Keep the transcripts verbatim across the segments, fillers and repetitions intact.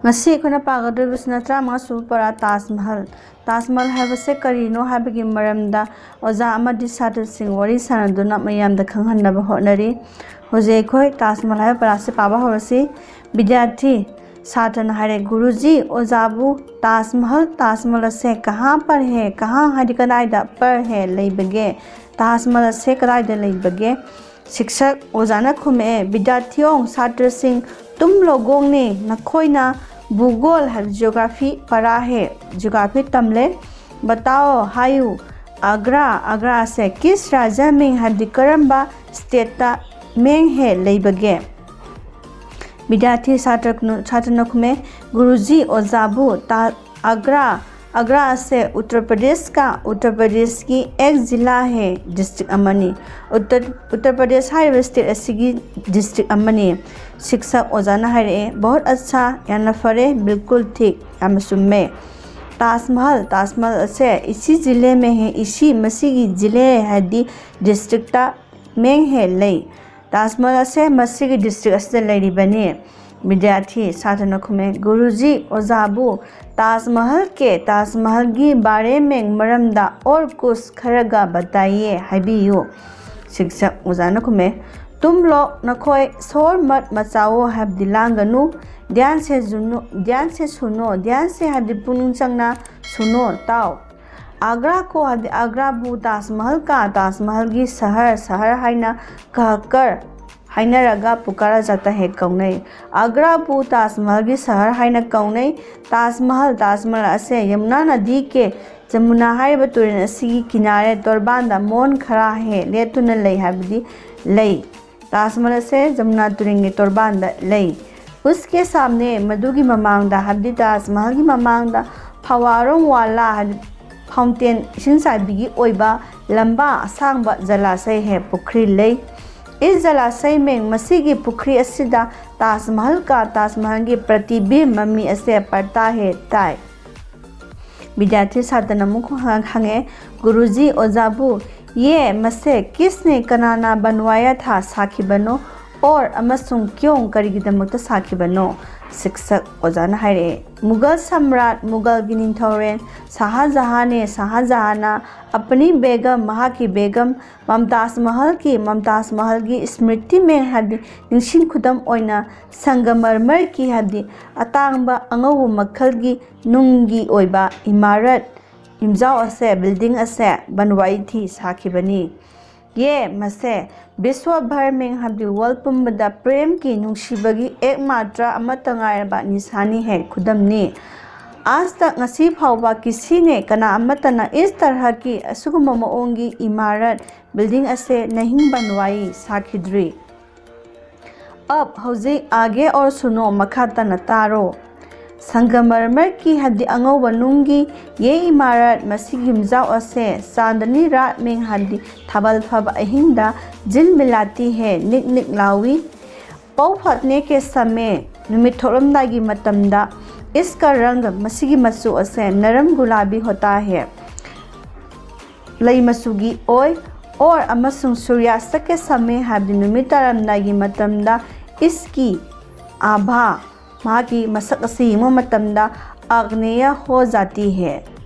ꯉꯁꯤ ꯑꯩꯈꯣꯏꯅ ꯄꯥꯒꯗꯧꯔꯤꯕꯁꯤꯅ ꯇꯔꯥꯃꯉꯥ ꯁꯨꯕ ꯄꯔꯥ, ꯇꯥꯖ ꯃꯍꯜ꯫ ꯇꯥꯖ ꯃꯍꯜ ꯍꯥꯏꯕꯁꯦ ꯀꯔꯤꯅꯣ ꯍꯥꯏꯕꯒꯤ ꯃꯔꯝꯗ ꯑꯣꯖꯥ ꯑꯃꯗꯤ ꯁꯥꯇ꯭ꯔꯁꯤꯡ ꯋꯥꯔꯤ ꯁꯥꯅꯗꯨꯅ ꯃꯌꯥꯝꯗ ꯈꯪꯍꯟꯅꯕ ꯍꯣꯠꯅꯔꯤ꯫ ꯍꯧꯖꯤꯛ ꯑꯩꯈꯣꯏ ꯇꯥꯖ ꯃꯍꯜ ꯍꯥꯏꯕ ꯄꯔꯥꯁꯦ ꯄꯥꯕ ꯍꯧꯔꯁꯤ꯫ ꯕꯤꯗ꯭ꯌꯥꯔꯊꯤ ꯁꯥꯇ꯭ꯔꯅ ꯍꯥꯏꯔꯦ, "ꯒꯨꯔꯨꯖꯤ, ꯑꯣꯖꯥꯕꯨ ꯇꯥꯖ ꯃꯍꯜ, ꯇꯥꯖ ꯃꯍꯜ ꯑꯁꯦ ꯀꯍꯥ ꯄꯔ ꯍꯦ?" ꯀꯍꯥ ꯍꯥꯏꯗꯤ ꯀꯗꯥꯏꯗ, ꯄꯔ ꯍꯦ ꯂꯩꯕꯒꯦ, ꯇꯥꯖ ꯃꯍꯜ ꯑꯁꯦ ꯀꯗꯥꯏꯗ ꯂꯩꯕꯒꯦ? ꯁꯤꯛꯁꯛ ꯑꯣꯖꯥꯅ ꯈꯨꯝꯃꯛꯑꯦ, "ꯕꯤꯗ꯭ꯌꯥꯔꯊꯤꯌꯣꯡ, ꯁꯥꯇ꯭ꯔꯁꯤꯡ, ꯇꯨꯝ ꯂꯣꯒꯣꯡꯅꯦ, ꯅꯈꯣꯏꯅ ꯚꯨꯒꯣꯜ ꯍꯥꯏꯕ ꯖꯤꯑꯣꯒ꯭ꯔꯥꯐꯤ ꯄꯔꯥ ꯍꯦ, ꯖꯤꯑꯣꯒ꯭ꯔꯥꯐꯤ ꯇꯝꯂꯦ꯫ ꯕꯇꯥꯑꯣ ꯍꯥꯏꯌꯨ, ꯑꯒ꯭ꯔꯥ, ꯑꯒ꯭ꯔꯥ ꯑꯁꯦ ꯀꯤꯁ ꯔꯥꯖ꯭ꯌ ꯃꯦꯡ ꯍꯥꯏꯕꯗꯤ ꯀꯔꯝꯕ ꯁ꯭ꯇꯦꯠꯇ ꯃꯦꯡ ꯍꯦ ꯂꯩꯕꯒꯦ?" ꯕꯤꯗ꯭ꯌꯥꯔꯊꯤ ꯁꯥꯇ꯭ꯔ ꯁꯥꯇ꯭ꯔꯅ ꯈꯨꯝꯃꯦ, "ꯒꯨꯔꯨꯖꯤ, ꯑꯣꯖꯥꯕꯨ ꯇꯥ ꯑꯒ꯭ꯔꯥ, ꯑꯒ꯭ꯔꯥ ꯑꯁꯦ ꯎꯠꯇꯔ ꯄ꯭ꯔꯗꯦꯁꯀ, ꯎꯠꯇꯔ ꯄ꯭ꯔꯗꯦꯁꯀꯤ ꯑꯦꯛ ꯖꯤꯂꯥ ꯍꯦ, ꯗꯤꯁꯇ꯭ꯔꯤꯛ ꯑꯃꯅꯤ꯫ ꯎꯠꯇꯔ ꯎꯠꯇꯔ ꯄ꯭ꯔꯗꯦꯁ ꯍꯥꯏꯔꯤꯕ ꯁ꯭ꯇꯦꯠ ꯑꯁꯤꯒꯤ ꯗꯤꯁꯇ꯭ꯔꯤꯛ ꯑꯃꯅꯤ꯫" ꯁꯤꯛꯁꯛ ꯑꯣꯖꯥꯅ ꯍꯥꯏꯔꯛꯑꯦ, "ꯕꯍꯨꯠ ꯑꯠꯁꯥ, ꯌꯥꯝꯅ ꯐꯔꯦ, ꯕꯤꯜꯀꯨꯜ ꯊꯤꯛ, ꯌꯥꯝꯅ ꯆꯨꯝꯃꯦ꯫ ꯇꯥꯖ ꯃꯍꯜ, ꯇꯥꯖ ꯃꯍꯜ ꯑꯁꯦ ꯏꯁꯤ ꯖꯤꯂꯦ ꯃꯦ ꯍꯦ, ꯏꯁꯤ ꯃꯁꯤꯒꯤ ꯖꯤꯂꯦ ꯍꯥꯏꯗꯤ ꯗꯤꯁꯇ꯭ꯔꯤꯛꯇ ꯃꯦꯡ ꯍꯦ ꯂꯩ꯫ ꯇꯥꯖ ꯃꯍꯜ ꯑꯁꯦ ꯃꯁꯤꯒꯤ ꯗꯤꯁꯇ꯭ꯔꯤꯛ ꯑꯁꯤꯗ ꯂꯩꯔꯤꯕꯅꯤ꯫" ꯕꯤꯗ꯭ꯌꯥꯔꯊꯤ ꯁꯥꯇ꯭ꯔꯅ ꯈꯨꯝꯃꯦ, "ꯒꯨꯔꯨꯖꯤ, ꯑꯣꯖꯥꯕꯨ ꯇꯥꯖ ꯃꯍꯜ ꯀꯦ, ꯇꯥꯖ ꯃꯍꯜꯒꯤ ꯕꯥꯔꯦ ꯃꯦꯡ ꯃꯔꯝꯗ ꯑꯣꯔ ꯀꯨꯁ ꯈꯔꯒ ꯕꯇꯥꯏꯌꯦ, ꯍꯥꯏꯕꯤꯌꯨ꯫" ꯁꯤꯛꯁꯛ ꯑꯣꯖꯥꯅ ꯈꯨꯝꯃꯦ, "ꯇꯨꯝ ꯂꯣ, ꯅꯈꯣꯏ ꯁꯣꯔ ꯃꯠ ꯃꯆꯥꯋꯣ ꯍꯥꯏꯕꯗꯤ ꯂꯥꯡꯒꯅꯨ, ꯙ꯭ꯌꯥꯟ ꯁꯦ ꯖꯨꯅꯣ, ꯙ꯭ꯌꯥꯟ ꯁꯦ ꯁꯨꯅꯣ, ꯙ꯭ꯌꯥꯟ ꯁꯦ ꯍꯥꯏꯕꯗꯤ ꯄꯨꯛꯅꯤꯡ ꯆꯪꯅ ꯁꯨꯅꯣ, ꯇꯥꯎ꯫ ꯑꯒ꯭ꯔꯥ ꯀꯣ ꯍꯥꯏꯕꯗꯤ ꯑꯒ꯭ꯔꯥꯕꯨ ꯇꯥꯖ ꯃꯍꯜ ꯀ, ꯇꯥꯖ ꯃꯍꯜꯒꯤ ꯁꯍꯔ, ꯁꯍꯔ ꯍꯥꯏꯅ ꯀꯍꯀꯔ ꯍꯥꯏꯅꯔꯒ ꯄꯨꯀꯥꯔꯥ ꯖꯥꯇꯥ ꯍꯦ ꯀꯧꯅꯩ꯫ ꯑꯒ꯭ꯔꯥꯕꯨ ꯇꯥꯖ ꯃꯍꯜꯒꯤ ꯁꯍꯔ ꯍꯥꯏꯅ ꯀꯧꯅꯩ꯫ ꯇꯥꯖ ꯃꯍꯜ, ꯇꯥꯖ ꯃꯍꯜ ꯑꯁꯦ ꯌꯃꯨꯅꯥ ꯅꯗꯤ ꯀꯦ, ꯖꯃꯨꯅꯥ ꯍꯥꯏꯔꯤꯕ ꯇꯨꯔꯦꯜ ꯑꯁꯤꯒꯤ ꯀꯤꯅꯥꯔꯦ, ꯇꯣꯔꯕꯥꯟꯗ, ꯃꯣꯟ ꯈꯔꯥ ꯍꯦ, ꯂꯦꯞꯇꯨꯅ ꯂꯩ ꯍꯥꯏꯕꯗꯤ ꯂꯩ꯫ ꯇꯥꯖ ꯃꯍꯜ ꯑꯁꯦ ꯖꯃꯨꯅꯥ ꯇꯨꯔꯦꯜꯒꯤ ꯇꯣꯔꯕꯥꯟꯗ ꯂꯩ꯫ ꯎꯁꯀꯦ ꯁꯥꯝꯅꯦ, ꯃꯗꯨꯒꯤ ꯃꯃꯥꯡꯗ ꯍꯥꯏꯕꯗꯤ ꯇꯥꯖ ꯃꯍꯜꯒꯤ ꯃꯃꯥꯡꯗ ꯐꯋꯥꯔꯣꯡ ꯋꯥꯂꯥ ꯍꯥꯏꯕꯗꯤ ꯐꯥꯎꯟꯇꯦꯟ, ꯏꯁꯤꯡ ꯆꯥꯏꯕꯤꯒꯤ ꯑꯣꯏꯕ ꯂꯝꯕꯥ ꯑꯁꯥꯡꯕ ꯖꯂꯥꯁꯩ ꯍꯦ, ꯄꯨꯈ꯭ꯔꯤ ꯂꯩ꯫ ꯏꯁ ꯖꯂꯥꯁꯩ ꯃꯦꯡ, ꯃꯁꯤꯒꯤ ꯄꯨꯈ꯭ꯔꯤ ꯑꯁꯤꯗ ꯇꯥꯖ ꯃꯍꯜ ꯀ, ꯇꯥꯖ ꯃꯍꯜꯒꯤ ꯄ꯭ꯔꯇꯤꯕꯤꯝ, ꯃꯃꯤ ꯑꯁꯦ ꯄꯔꯇꯥ ꯍꯦ, ꯇꯥꯏ꯫ ꯕꯤꯗ꯭ꯌꯥꯔꯊꯤ ꯁꯥꯇ꯭ꯔꯅ ꯑꯃꯨꯛ ꯍꯪ-, ꯍꯪꯉꯛꯑꯦ, "ꯒꯨꯔꯨꯖꯤ, ꯑꯣꯖꯥꯕꯨ, ꯌꯦ ꯃꯁꯦ ꯀꯤꯁꯅꯦ, ꯀꯅꯥꯅ ꯕꯟꯋꯥꯌꯥ ꯊꯥ, ꯁꯥꯈꯤꯕꯅꯣ? ꯑꯣꯔ ꯑꯃꯁꯨꯡ ꯀ꯭ꯌꯣꯡ, ꯀꯔꯤꯒꯤꯗꯃꯛꯇ ꯁꯥꯈꯤꯕꯅꯣ?" ꯁꯤꯛꯁꯛ ꯑꯣꯖꯥꯅ ꯍꯥꯏꯔꯛꯑꯦ꯫ ꯃꯨꯒꯜ ꯁꯝꯔꯥꯠ, ꯃꯨꯒꯜꯒꯤ ꯅꯤꯡꯊꯧꯔꯦꯜ ꯁꯍꯥꯖꯍꯥꯟꯅꯦ꯫ ꯁꯍꯥꯖꯍꯥꯟꯅ ꯑꯄꯅꯤ ꯕꯦꯒꯝ, ꯃꯍꯥꯛꯀꯤ ꯕꯦꯒꯝ ꯃꯝꯇꯥꯖ ꯃꯍꯜꯒꯤ, ꯃꯝꯇꯥꯖ ꯃꯍꯜꯒꯤ ꯁ꯭ꯃ꯭ꯔꯤꯇꯤ ꯃꯦ ꯍꯥꯏꯕꯗꯤ ꯅꯤꯡꯁꯤꯡ ꯈꯨꯗꯝ ꯑꯣꯏꯅ ꯁꯪꯒꯃꯔꯃꯔꯒꯤ ꯍꯥꯏꯕꯗꯤ ꯑꯇꯥꯡꯕ ꯑꯉꯧꯕ ꯃꯈꯜꯒꯤ ꯅꯨꯡꯒꯤ ꯑꯣꯏꯕ ꯏꯃꯥꯔꯠ, ꯌꯨꯝꯖꯥꯎ ꯑꯁꯦ, ꯕꯤꯜꯗꯤꯡ ꯑꯁꯦ ꯕꯟꯋꯥꯏ ꯊꯤ ꯁꯥꯈꯤꯕꯅꯤ꯫ ꯌꯦ ꯃꯁꯦ ꯕꯤꯁ꯭ꯋ ꯚꯔ ꯃꯦ ꯍꯥꯏꯕꯗꯤ ꯋꯥꯔꯜ ꯄꯨꯝꯕꯗ ꯄ꯭ꯔꯦꯝꯒꯤ ꯅꯨꯡꯁꯤꯕꯒꯤ ꯑꯦꯛꯃꯥꯇ꯭ꯔ ꯑꯃꯠꯇ ꯉꯥꯏꯔꯕ ꯅꯤꯁꯥꯅꯤ ꯍꯦ, ꯈꯨꯗꯝꯅꯤ꯫ ꯑꯥꯖ ꯇꯛ, ꯉꯁꯤ ꯐꯥꯎꯕ ꯀꯤꯁꯤꯅꯦ, ꯀꯅꯥ ꯑꯃꯠꯇꯅ ꯏꯁ ꯇꯔꯍꯀꯤ, ꯑꯁꯤꯒꯨꯝꯕ ꯃꯑꯣꯡꯒꯤ ꯏꯃꯥꯔꯠ, ꯕꯤꯜꯗꯤꯡ ꯑꯁꯦ ꯅꯍꯤꯡ ꯕꯟꯋꯥꯏ ꯁꯥꯈꯤꯗ꯭ꯔꯤ꯫ ꯑꯞ, ꯍꯧꯖꯤꯛ ꯑꯥꯒꯦ ꯑꯣꯔ ꯁꯨꯅꯣ, ꯃꯈꯥ ꯇꯥꯅ ꯇꯥꯔꯣ꯫ ꯁꯪꯒꯃꯔꯃꯔꯒꯤ ꯍꯥꯏꯕꯗꯤ ꯑꯉꯧꯕ ꯅꯨꯡꯒꯤ ꯌꯦ ꯏꯃꯥꯔꯠ, ꯃꯁꯤꯒꯤ ꯌꯨꯝꯖꯥꯎ ꯑꯁꯦ ꯆꯥꯟꯗꯅꯤ ꯔꯥꯠ ꯃꯦ ꯍꯥꯏꯕꯗꯤ ꯊꯥꯕꯜ ꯐꯥꯕ ꯑꯍꯤꯡꯗ ꯖꯤꯜ ꯃꯤꯂꯥꯇꯤ ꯍꯦ, ꯅꯤꯛ ꯅꯤꯛ ꯂꯥꯎꯏ꯫ ꯄꯧ ꯐꯠꯅꯦ ꯀꯦ ꯁꯃꯦ, ꯅꯨꯃꯤꯠ ꯊꯣꯛꯂꯝꯗꯥꯏꯒꯤ ꯃꯇꯝꯗ, ꯏꯁꯀ ꯔꯪ, ꯃꯁꯤꯒꯤ ꯃꯆꯨ ꯑꯁꯦ ꯅꯔꯝ ꯒꯨꯂꯥꯕꯤ ꯍꯣꯇꯥ ꯍꯦ, ꯂꯩ ꯃꯆꯨꯒꯤ ꯑꯣꯏ꯫ ꯑꯣꯔ ꯑꯃꯁꯨꯡ ꯁꯨꯔꯌꯥꯁꯇ ꯀꯦ ꯁꯃꯦ ꯍꯥꯏꯕꯗꯤ ꯅꯨꯃꯤꯠ ꯇꯥꯔꯝꯗꯥꯏꯒꯤ ꯃꯇꯝꯗ ꯏꯁꯀꯤ ꯑꯥꯚꯥ, ꯃꯍꯥꯛꯀꯤ ꯃꯁꯛ ꯑꯁꯤ ꯌꯦꯡꯕ ꯃꯇꯝꯗ ꯑꯒꯅꯦꯌ ꯍꯣ ꯖꯥꯇꯤ ꯍꯦ,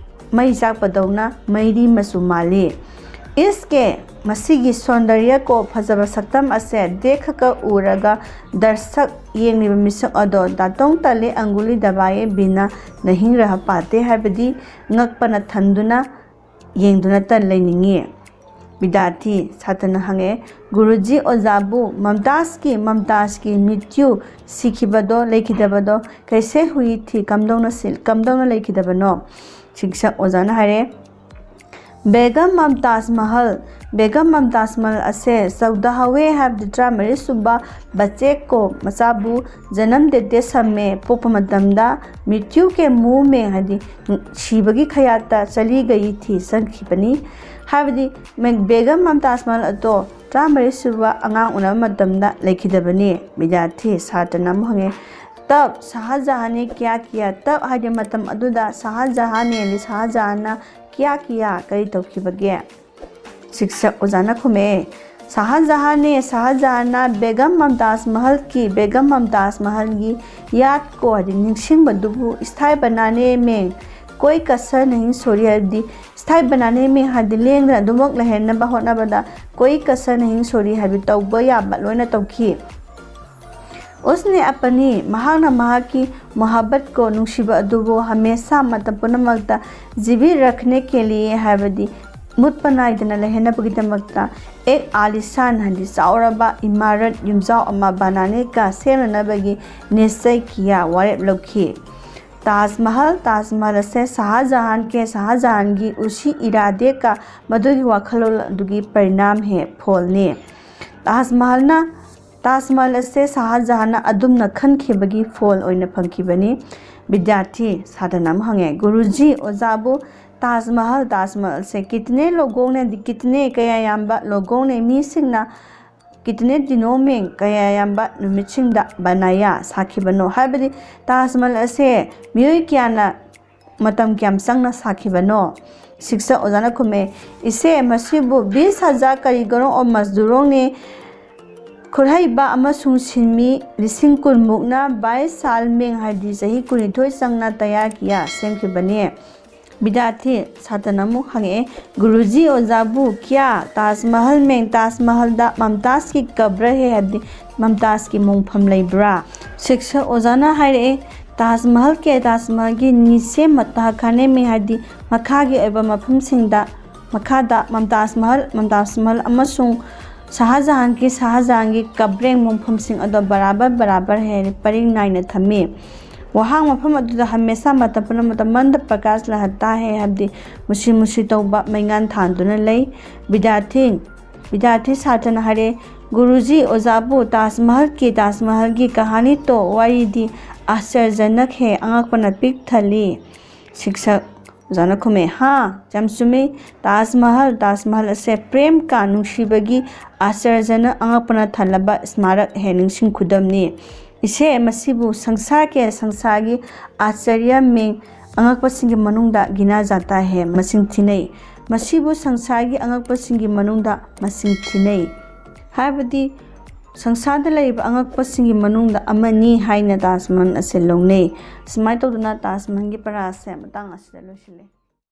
ꯃꯩ ꯆꯥꯛꯄꯗꯧꯅ ꯃꯩꯔꯤ ꯃꯆꯨ ꯃꯥꯜꯂꯤ꯫ ꯏꯁꯀꯦ, ꯃꯁꯤꯒꯤ ꯁꯣꯟꯗꯔꯌ ꯀꯣ, ꯐꯖꯕ ꯁꯛꯇꯝ ꯑꯁꯦ ꯗꯦꯈꯀ ꯎꯔꯒ ꯗꯔꯁꯛ, ꯌꯦꯡꯂꯤꯕ ꯃꯤꯁꯛ ꯑꯗꯣ ꯗꯥꯇꯣꯡ ꯇꯂꯦ ꯑꯪꯒꯨꯂꯤ ꯗꯕꯥꯌꯦ ꯕꯤꯅ ꯅꯍꯤꯡ ꯔꯍ ꯄꯥꯇꯦ ꯍꯥꯏꯕꯗꯤ ꯉꯛꯄꯅ ꯊꯟꯗꯨꯅ ꯌꯦꯡꯗꯨꯅꯇ ꯂꯩꯅꯤꯡꯉꯤ꯫ ꯕꯤꯗ꯭ꯌꯥꯔꯊꯤ, ꯁꯥꯇ꯭ꯔꯅ ꯍꯪꯉꯛꯑꯦ, "ꯒꯨꯔꯨꯖꯤ, ꯑꯣꯖꯥꯕꯨ ꯃꯝꯇꯥꯖꯀꯤ, ꯃꯝꯇꯥꯖꯀꯤ ꯃ꯭ꯔꯤꯇ꯭ꯌꯨ, ꯁꯤꯈꯤꯕꯗꯣ, ꯂꯩꯈꯤꯗꯕꯗꯣ, ꯀꯩꯁꯦ ꯍꯨꯏ ꯊꯤ, ꯀꯝꯗꯧꯅ ꯁꯤ-, ꯀꯝꯗꯧꯅ ꯂꯩꯈꯤꯗꯕꯅꯣ?" ꯁꯤꯛꯁꯛ ꯑꯣꯖꯥꯅ ꯍꯥꯏꯔꯦ, "ꯕꯦꯒꯝ ꯃꯝꯇꯥꯖ ꯃꯍꯜ, ꯕꯦꯒꯝ ꯃꯝꯇꯥꯖ ꯃꯍꯜ ꯑꯁꯦ ꯆꯧꯗꯍꯋꯦ ꯍꯥꯏꯕꯗꯤ ꯇꯔꯥꯃꯔꯤ ꯁꯨꯕ ꯕꯆꯦꯛ ꯀꯣ ꯃꯆꯥꯕꯨ ꯖꯅꯝ ꯗꯦꯇꯦ ꯁꯝꯃꯦ, ꯄꯣꯛꯄ ꯃꯇꯝꯗ ꯃ꯭ꯔꯤꯇ꯭ꯌꯨ ꯀꯦ ꯃꯨꯍ ꯃꯦ ꯍꯥꯏꯗꯤ ꯁꯤꯕꯒꯤ ꯈꯌꯥꯠꯇ ꯆꯂꯤ ꯒꯌꯤ ꯊꯤ, ꯆꯪꯈꯤꯕꯅꯤ"꯫ ꯍꯥꯏꯕꯗꯤ ꯃꯦ-, ꯕꯦꯒꯝ ꯃꯝꯇꯥꯖ ꯃꯍꯜ ꯑꯗꯣ ꯇꯔꯥꯃꯔꯤ ꯁꯨꯕ ꯑꯉꯥꯡ ꯎꯅꯕ ꯃꯇꯝꯗ ꯂꯩꯈꯤꯗꯕꯅꯤ꯫ ꯕꯤꯗ꯭ꯌꯥꯔꯊꯤ, ꯁꯥꯇ꯭ꯔꯅ ꯑꯃꯨꯛ ꯍꯪꯉꯦ, "ꯇꯕ ꯁꯍꯥꯖꯍꯥꯟꯅꯦ ꯀꯌꯥ ꯀꯤꯌꯥ?" ꯇꯕ ꯍꯥꯏꯗꯤ ꯃꯇꯝ ꯑꯗꯨꯗ ꯁꯍꯥꯖꯍꯥꯟꯅꯦ, ꯁꯍꯥꯖꯍꯥꯟꯅ ꯀꯌꯥ ꯀꯤꯌꯥ, ꯀꯔꯤ ꯇꯧꯈꯤꯕꯒꯦ? ꯁꯤꯛꯁꯛ ꯑꯣꯖꯥꯅ ꯈꯨꯝꯃꯛꯑꯦ, ꯁꯍꯥꯖꯍꯥꯟꯅꯦ ꯁꯍꯥꯖꯍꯥꯟꯅ ꯕꯦꯒꯝ ꯃꯝꯇꯥꯖ ꯃꯍꯜꯒꯤ ꯕꯦꯒꯝ ꯃꯝꯇꯥꯖ ꯃꯍꯜꯒꯤ ꯌꯥꯠ ꯀꯣ ꯍꯥꯏꯗꯤ ꯅꯤꯡꯁꯤꯡꯕꯗꯨꯕꯨ ꯏꯁꯊꯥꯏ ꯕꯅꯥꯅꯦ ꯃꯦꯡ ꯀꯣꯏ ꯀꯁꯔ ꯅꯍꯤꯡ ꯁꯣꯔꯤ ꯍꯥꯏꯕꯗꯤ ꯏꯁꯊꯥꯏ ꯕꯅꯥꯅꯦ ꯃꯦꯡ ꯍꯥꯏꯗꯤ ꯂꯦꯡꯗꯅ ꯑꯗꯨꯃꯛ ꯂꯩꯍꯟꯅꯕ ꯍꯣꯠꯅꯕꯗ ꯀꯣꯏ ꯀꯁꯔ ꯅꯍꯤꯡ ꯁꯣꯔꯤ ꯍꯥꯏꯕꯗꯤ ꯇꯧꯕ ꯌꯥꯕ ꯂꯣꯏꯅ ꯇꯧꯈꯤ꯫ ꯎꯁꯅꯦ ꯑꯄꯅꯤ ꯃꯍꯥꯛꯅ ꯃꯍꯥꯛꯀꯤ ꯃꯣꯍꯥꯕꯠ ꯀꯣ ꯅꯨꯡꯁꯤꯕ ꯑꯗꯨꯕꯨ ꯍꯃꯦꯁꯥ ꯃꯇꯝ ꯄꯨꯝꯅꯃꯛꯇ ꯖꯤꯕꯤ ꯔꯈꯅꯦ ꯀꯦꯂꯤꯌꯦ ꯍꯥꯏꯕꯗꯤ ꯃꯨꯠꯄ ꯅꯥꯏꯗꯅ ꯂꯩꯍꯟꯅꯕꯒꯤꯗꯃꯛꯇ ꯑꯦꯛ ꯑꯥꯂꯤꯁꯥꯟ ꯍꯥꯏꯗꯤ ꯆꯥꯎꯔꯕ ꯏꯃꯥꯔꯠ ꯌꯨꯝꯖꯥꯎ ꯑꯃ ꯕꯅꯥꯅꯦ ꯀ ꯁꯦꯝꯅꯅꯕꯒꯤ ꯅꯤꯁꯆꯩ ꯀꯤꯌꯥ ꯋꯥꯔꯦꯞ ꯂꯧꯈꯤ꯫ ꯇꯥꯖ ꯃꯍꯜ ꯇꯥꯖ ꯃꯍꯜ ꯑꯁꯦ ꯁꯍꯥꯖꯍꯥꯟ ꯀꯦ ꯁꯍꯥꯖꯍꯥꯟꯒꯤ ꯎꯁꯤ ꯏꯔꯥꯗꯦ ꯀ ꯃꯗꯨꯒꯤ ꯋꯥꯈꯜꯂꯣꯟ ꯑꯗꯨꯒꯤ ꯄꯔꯤꯅꯥꯝ ꯍꯦ ꯐꯣꯜꯅꯤ꯫ ꯇꯥꯖ ꯃꯍꯜꯅ ꯇꯥꯖ ꯃꯍꯜ ꯑꯁꯦ ꯁꯍꯥꯖꯍꯥꯟꯅ ꯑꯗꯨꯝꯅ ꯈꯟꯈꯤꯕꯒꯤ ꯐꯣꯜ ꯑꯣꯏꯅ ꯐꯪꯈꯤꯕꯅꯤ꯫ ꯕꯤꯗ꯭ꯌꯥꯔꯊꯤ ꯁꯥꯇ꯭ꯔꯅ ꯑꯃꯨꯛ ꯍꯪꯉꯦ, ꯒꯨꯔꯨꯖꯤ ꯑꯣꯖꯥꯕꯨ ꯇꯥꯖ ꯃꯍꯜ ꯇꯥꯖ ꯃꯍꯜꯁꯦ ꯀꯤꯇꯅꯦ ꯂꯣꯒꯣꯡꯅꯦ ꯀꯤꯇꯅꯦ ꯀꯌꯥ ꯌꯥꯝꯕ ꯂꯣꯒꯣꯡꯅꯦ ꯃꯤꯁꯤꯡꯅ ꯀꯤꯇꯅꯦ ꯗꯤꯅꯣꯃꯤꯡ ꯀꯌꯥ ꯌꯥꯝꯕ ꯅꯨꯃꯤꯠꯁꯤꯡꯗ ꯕꯅꯥꯌꯥ ꯁꯥꯈꯤꯕꯅꯣ ꯍꯥꯏꯕꯗꯤ ꯇꯥꯖ ꯃꯍꯜ ꯑꯁꯦ ꯃꯤꯑꯣꯏ ꯀꯌꯥꯅ ꯃꯇꯝ ꯀꯌꯥꯝ ꯆꯪꯅ ꯁꯥꯈꯤꯕꯅꯣ? ꯁꯤꯛꯁꯛ ꯑꯣꯖꯥꯅ ꯈꯨꯝꯃꯦ, ꯏꯁꯦ ꯃꯁꯤꯕꯨ ꯕꯤꯁ ꯍꯖꯥ ꯀꯔꯤꯒꯔꯣꯡ ꯑꯣ ꯃꯖꯗꯨꯔꯣꯡꯅꯦ ꯈꯨꯠꯍꯩꯕ ꯑꯃꯁꯨꯡ ꯁꯤꯟꯃꯤ ꯂꯤꯁꯤꯡ ꯀꯨꯟꯃꯨꯛꯅ ꯕꯥꯏꯁ ꯁꯥꯜ ꯃꯦꯡ ꯍꯥꯏꯗꯤ ꯆꯍꯤ ꯀꯨꯟꯅꯤꯊꯣꯏ ꯆꯪꯅ ꯇꯌꯥꯔ ꯀꯤꯌꯥ ꯁꯦꯝꯈꯤꯕꯅꯤ꯫ ꯕꯤꯗ꯭ꯌꯥꯔꯊꯤ ꯁꯥꯇ꯭ꯔꯅ ꯑꯃꯨꯛ ꯍꯪꯉꯛꯑꯦ, ꯒꯨꯔꯨꯖꯤ ꯑꯣꯖꯥꯕꯨ ꯀ꯭ꯌꯥ ꯇꯥꯖ ꯃꯍꯜ ꯃꯦꯡ ꯇꯥꯖ ꯃꯍꯜꯗ ꯃꯝꯇꯥꯖꯀꯤ ꯀꯕ꯭ꯔ ꯍꯦ ꯍꯥꯏꯕꯗꯤ ꯃꯝꯇꯥꯖꯀꯤ ꯃꯣꯡꯐꯝ ꯂꯩꯕ꯭ꯔꯥ? ꯁꯤꯛꯁꯛ ꯑꯣꯖꯥꯅ ꯍꯥꯏꯔꯛꯑꯦ, ꯇꯥꯖ ꯃꯍꯜ ꯀꯦ ꯇꯥꯖ ꯃꯍꯜꯒꯤ ꯅꯤꯁꯦ ꯃꯇꯥ ꯈꯥꯅꯦ ꯃꯦꯡ ꯍꯥꯏꯗꯤ ꯃꯈꯥꯒꯤ ꯑꯣꯏꯕ ꯃꯐꯝꯁꯤꯡꯗ ꯃꯈꯥꯗ ꯃꯝꯇꯥꯖ ꯃꯍꯜ ꯃꯝꯇꯥꯖ ꯃꯍꯜ ꯑꯃꯁꯨꯡ ꯁꯍꯥꯖꯍꯥꯟꯒꯤ ꯁꯍꯥꯖꯍꯥꯟꯒꯤ ꯀꯕ꯭ꯔꯦꯡ ꯃꯣꯡꯐꯝꯁꯤꯡ ꯑꯗꯣ ꯕꯔꯥꯕꯔ ꯕꯔꯥꯕꯔ ꯍꯦ ꯄꯔꯤꯡ ꯅꯥꯏꯅ ꯊꯝꯃꯤ꯫ ꯋꯥꯍꯥꯡ ꯃꯐꯝ ꯑꯗꯨꯗ ꯍꯃꯦꯁꯥ ꯃꯇꯝ ꯄꯨꯝꯅꯃꯛꯇ ꯃꯟꯗ ꯄ꯭ꯔꯀꯥꯁ ꯂꯍꯇꯥ ꯍꯦ ꯍꯥꯏꯕꯗꯤ ꯃꯨꯁꯤ ꯃꯨꯁꯤ ꯇꯧꯕ ꯃꯩꯉꯥꯟ ꯊꯥꯟꯗꯨꯅ ꯂꯩ꯫ ꯕꯤꯗ꯭ꯌꯥꯔꯊꯤ ꯕꯤꯗ꯭ꯌꯥꯔꯊꯤ ꯁꯥꯇ꯭ꯔꯅ ꯍꯥꯏꯔꯦ, ꯒꯨꯔꯨꯖꯤ ꯑꯣꯖꯥꯕꯨ ꯇꯥꯖ ꯃꯍꯜꯒꯤ ꯇꯥꯖ ꯃꯍꯜꯒꯤ ꯀꯍꯥꯅꯤ ꯇꯣ ꯋꯥꯔꯤꯗꯤ ꯑꯥꯁꯆꯔꯖꯅꯛ ꯍꯦ ꯑꯉꯛꯄꯅ ꯄꯤꯛ ꯊꯜꯂꯤ꯫ ꯁꯤꯛꯁꯛ ꯑꯣꯖꯥꯅ ꯈꯨꯝꯃꯦ, ꯍꯥ, ꯌꯥꯝ ꯆꯨꯝꯃꯤ꯫ ꯇꯥꯖ ꯃꯍꯜ ꯇꯥꯖ ꯃꯍꯜ ꯑꯁꯦ ꯄ꯭ꯔꯦꯝ ꯀꯥ ꯅꯨꯡꯁꯤꯕꯒꯤ ꯑꯥꯁꯆꯔꯖꯅ ꯑꯉꯛꯄꯅ ꯊꯜꯂꯕ ꯁ꯭ꯃꯥꯔꯛ ꯍꯦ ꯅꯤꯡꯁꯤꯡ ꯈꯨꯗꯝꯅꯤ꯫ ꯏꯁꯦ ꯃꯁꯤꯕꯨ ꯁꯪꯁꯥꯔ ꯀꯦ ꯁꯪꯁꯥꯔꯒꯤ ꯑꯥꯁꯆꯔꯌ ꯃꯤꯡ ꯑꯉꯛꯄꯁꯤꯡꯒꯤ ꯃꯅꯨꯡꯗ ꯒꯤꯅꯥ ꯖꯥꯇꯥ ꯍꯦ ꯃꯁꯤꯡ ꯊꯤꯅꯩ꯫ ꯃꯁꯤꯕꯨ ꯁꯪꯁꯥꯔꯒꯤ ꯑꯉꯛꯄꯁꯤꯡꯒꯤ ꯃꯅꯨꯡꯗ ꯃꯁꯤꯡ ꯊꯤꯅꯩ꯫ ꯍꯥꯏꯕꯗꯤ ꯁꯪꯁꯥꯔꯗ ꯂꯩꯔꯤꯕ ꯑꯉꯛꯄꯁꯤꯡꯒꯤ ꯃꯅꯨꯡꯗ ꯑꯃꯅꯤ ꯍꯥꯏꯅ ꯇꯥꯖ ꯃꯍꯜ ꯑꯁꯦ ꯂꯧꯅꯩ꯫ ꯁꯨꯃꯥꯏꯅ ꯇꯧꯗꯅ ꯇꯥꯖ ꯃꯍꯜꯒꯤ ꯄꯔꯥ ꯑꯁꯦ ꯃꯇꯥꯡ ꯑꯁꯤꯗ ꯂꯣꯏꯁꯤꯜꯂꯦ꯫